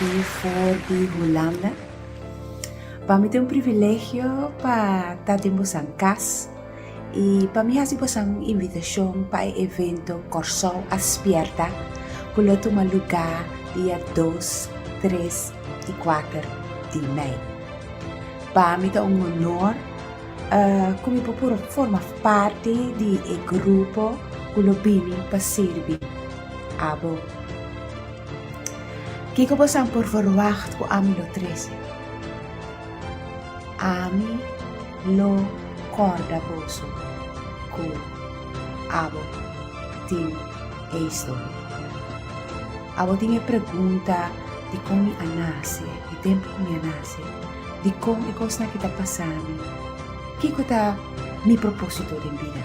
transmití for di Hulanda. Pa mi ta un privilegio pa ta den bosan kas i pa mi hasi bosan un invitashon pa e evento Kòrsou a Spièrta ku lo tuma lugá dia dos, tres i kuater di mei. Pa mi ta un honor ku mi por por forma parti di e grupo ku lo bini pa sirbi abo. Kiko bosan por verwagt ku ami lo trese? Ami lo kòrda boso ku abo tin e historia. Abo tin e pregunta dikon mi a nase, e tempu ku mi a nase, dikon e kosnan aki ta pasa mi, kiko ta mi propósito den bida?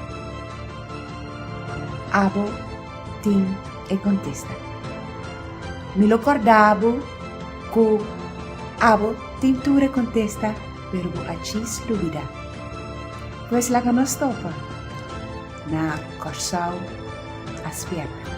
Abo tin e kontesta. Mi lo kòrda bo ku abo tin tur e kontesta pero bo a djis lubidá. Pues laga nos topa na Kòrsou a Spièrta.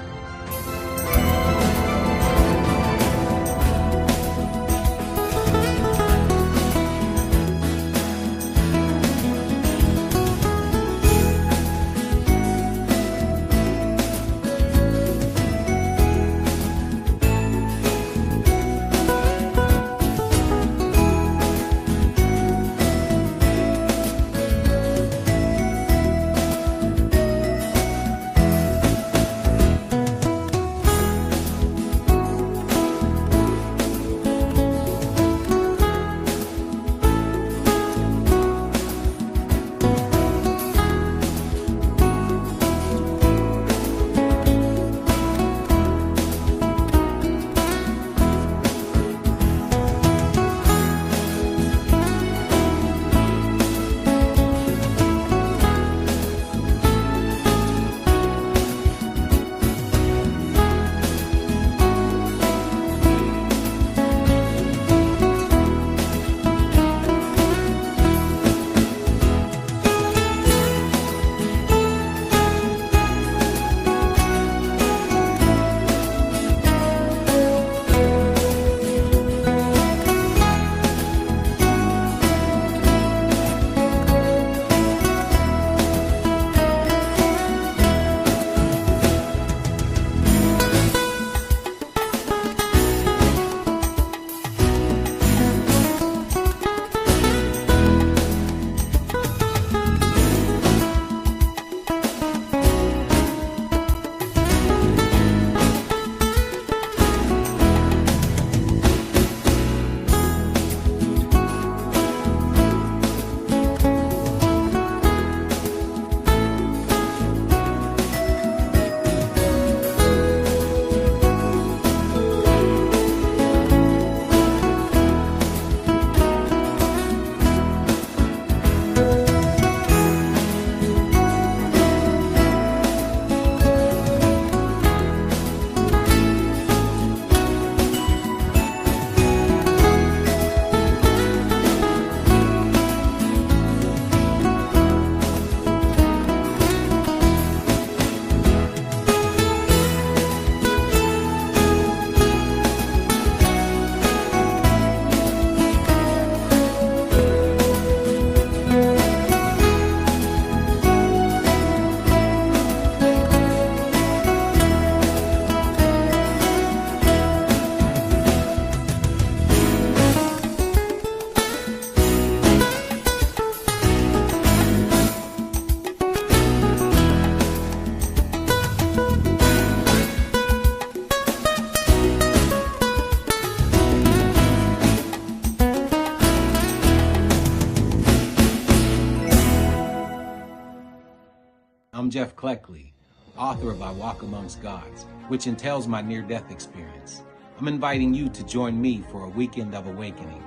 I'm Jeff Kleckley, author of I Walk Amongst Gods, which entails my near death experience. I'm inviting you to join me for a weekend of awakening.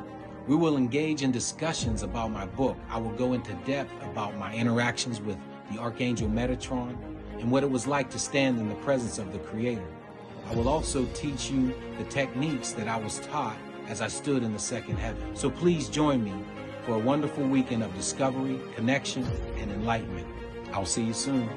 We will engage in discussions about my book. I will go into depth about my interactions with the Archangel Metatron and what it was like to stand in the presence of the Creator. I will also teach you the techniques that I was taught as I stood in the second heaven. So please join me for a wonderful weekend of discovery, connection, and enlightenment. I'll see you soon.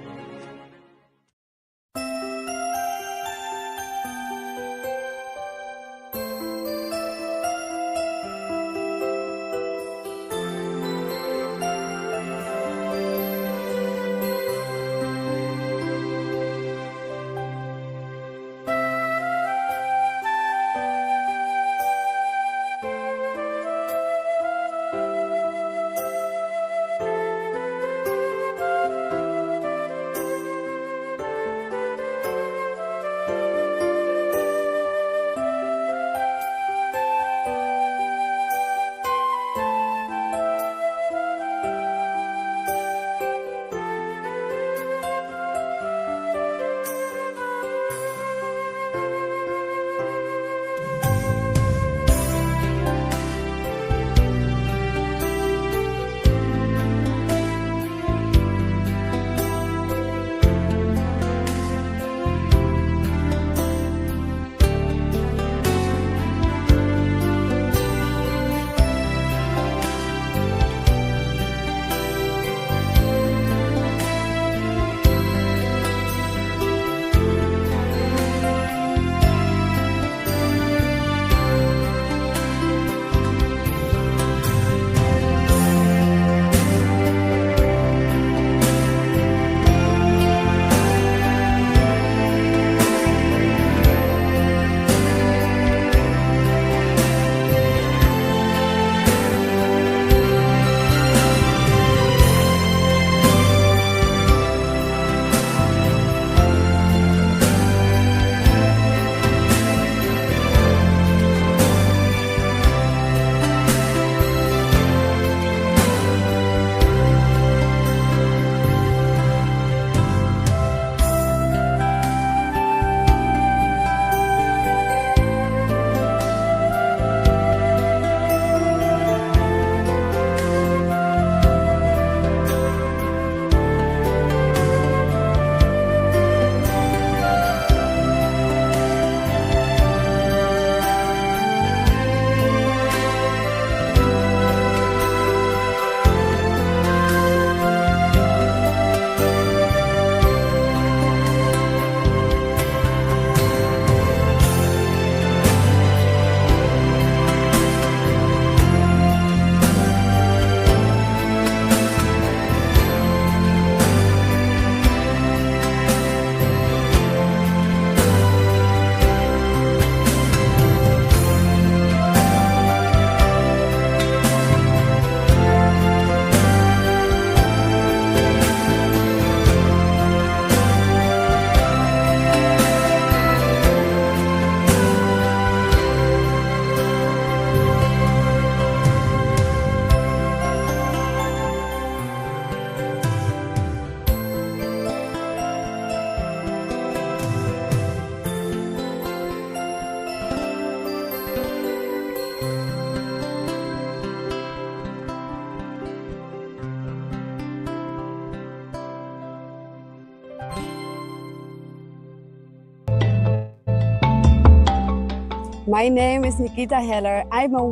My name is Nikita Heller. I'm a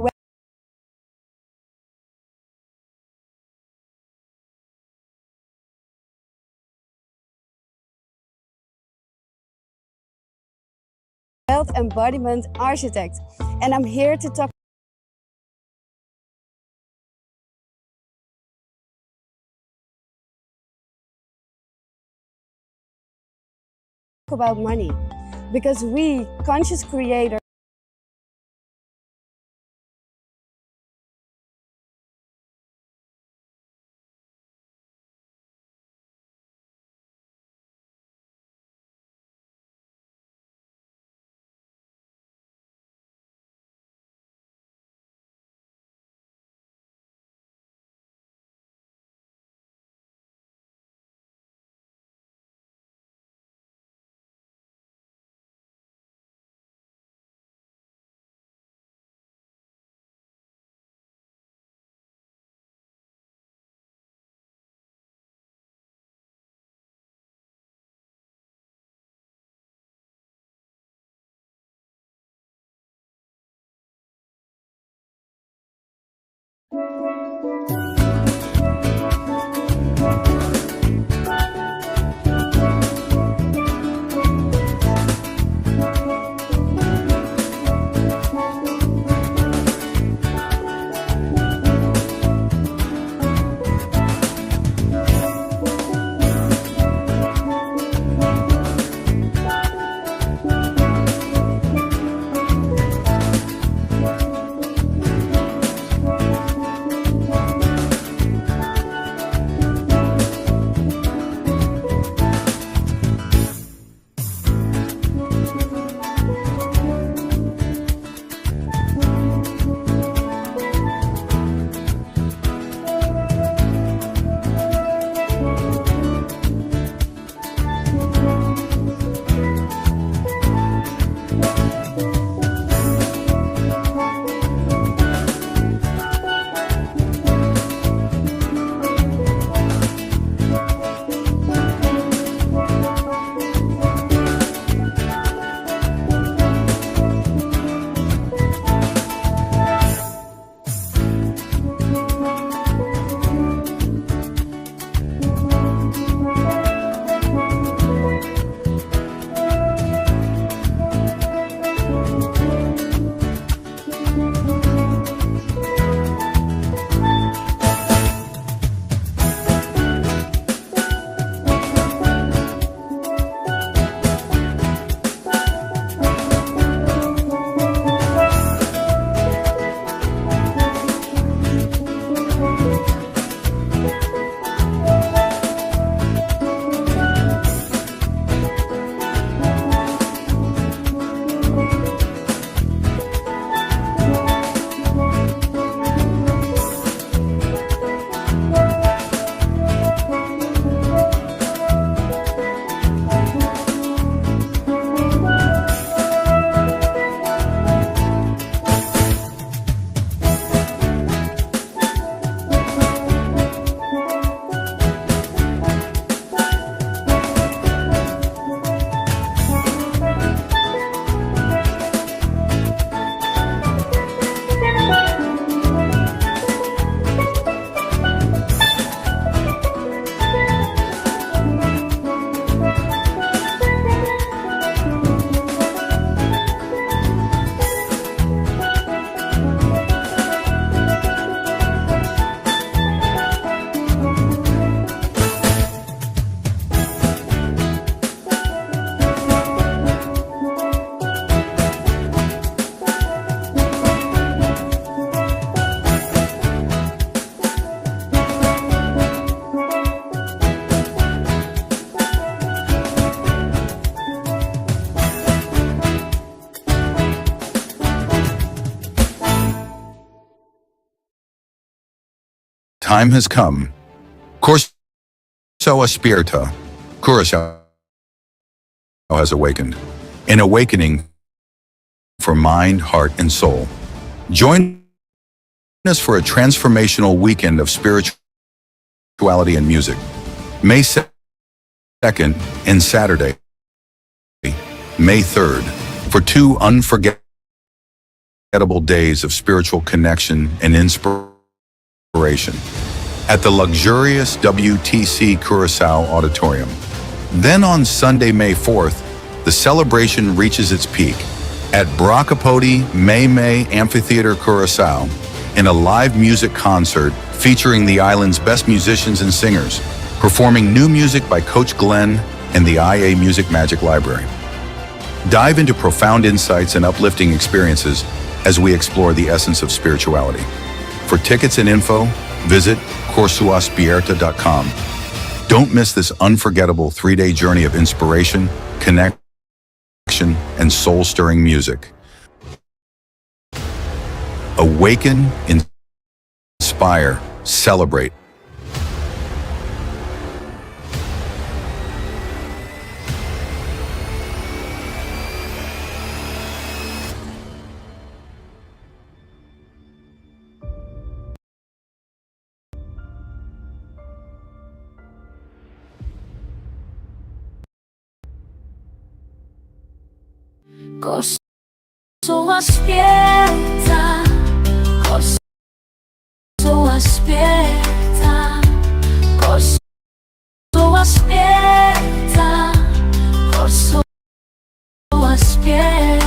wealth embodiment architect, and I'm here to talk about money because we, conscious creators, Time has come. Kòrsou a spièrta. Curaçao has awakened. An awakening for mind, heart, and soul. Join us for a transformational weekend of spirituality and music. May 2nd and Saturday, May 3rd, for two unforgettable days of spiritual connection and inspiration at the luxurious WTC Curaçao Auditorium. Then on Sunday, May 4th, the celebration reaches its peak at Brakapoti May May Amphitheater Curaçao in a live music concert featuring the island's best musicians and singers, performing new music by Coach Glenn and the IA Music Magic Library. Dive into profound insights and uplifting experiences as we explore the essence of spirituality. For tickets and info, visit corsuaspierta.com. Don't miss this unforgettable 3-day journey of inspiration, connection, and soul-stirring music. Awaken, inspire, celebrate. Kòrsou a spièrta, Kòrsou a spièrta, Kòrsou a spièrta, Kòrsou a spièrta.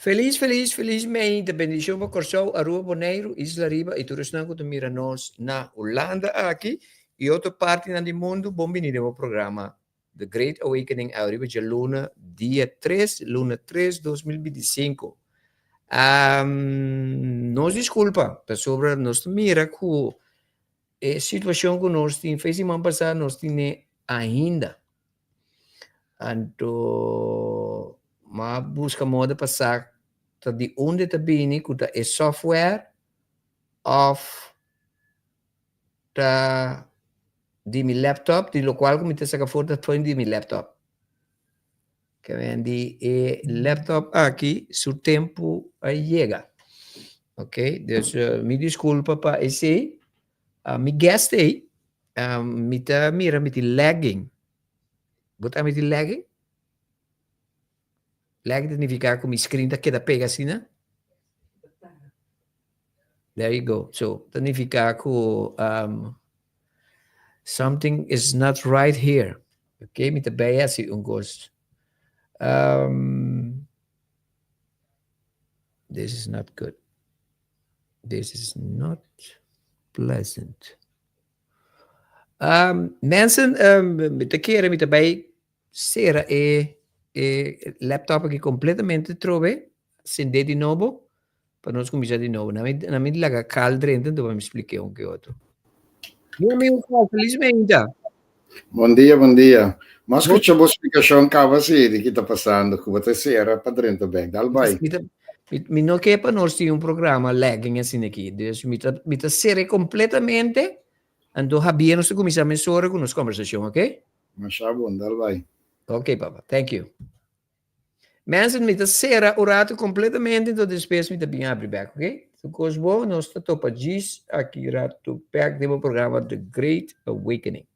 Felis felis felis meinta bendishon pa Kòrsou, Aruba, Boneiru, Isla Riba i tur esnan ku ta mira nos na Hulanda aki i otro partinan di mundu bon bini den bo programa The Great Awakening awe riba djaluna dia tres luna tres 2025. Um, nos diskulpa pasobra nos ta mira ku e situashon ku nos tin fe siman pasá nos tine ainda. Anto m'a buska moda pa sa ta di unda ta bini ku ta e software òf ta di mi laptop, di lokual ku mi ta saka for ta for di mi laptop. Ke men di e laptop aki su tempu a yega. Ok, dus mi diskulpa pa esei. Mi guest ei, mi ta mira mi tin lagging. Bo ta mi tin lagging? Lagging ta nifiká ku mi screen ta keda pega asina. There you go. So, ta nifiká ku um, something is not right here. Ok, mi ta bij hasi un kos. Um, this is not good. This is not pleasant. Um, mensen, um, mi ta kere, mi ta bij sera e... E laptop aki kompletamente trobe, sende di nobo, pa nos kuminsá di nobo. Na mi, na mi laga Carl drenta, anto pa mi splik'é un ke otro. Mi amigo Carl, felis meinta. Bon dia, bon dia. M'a skucha bo splikashon kaba si di ki ta pasando, ku bo ta sera pa drenta bek. Dal bai. Mi ta, mi, mi no ke pa nos tin un programa lagging asina aki. Dus mi ta, mi ta sera kompletamente, anto habia nos ta kuminsá mesora ku nos kombersashon, oké? Masha bon, dal bai. Ok, papa. Thank you. Mensen, mi ta sera un rato kompletamente, anto despues mi ta bin abri bek, ok? Tur kos bon, nos ta topa djis aki rato bek den bo programa The Great Awakening.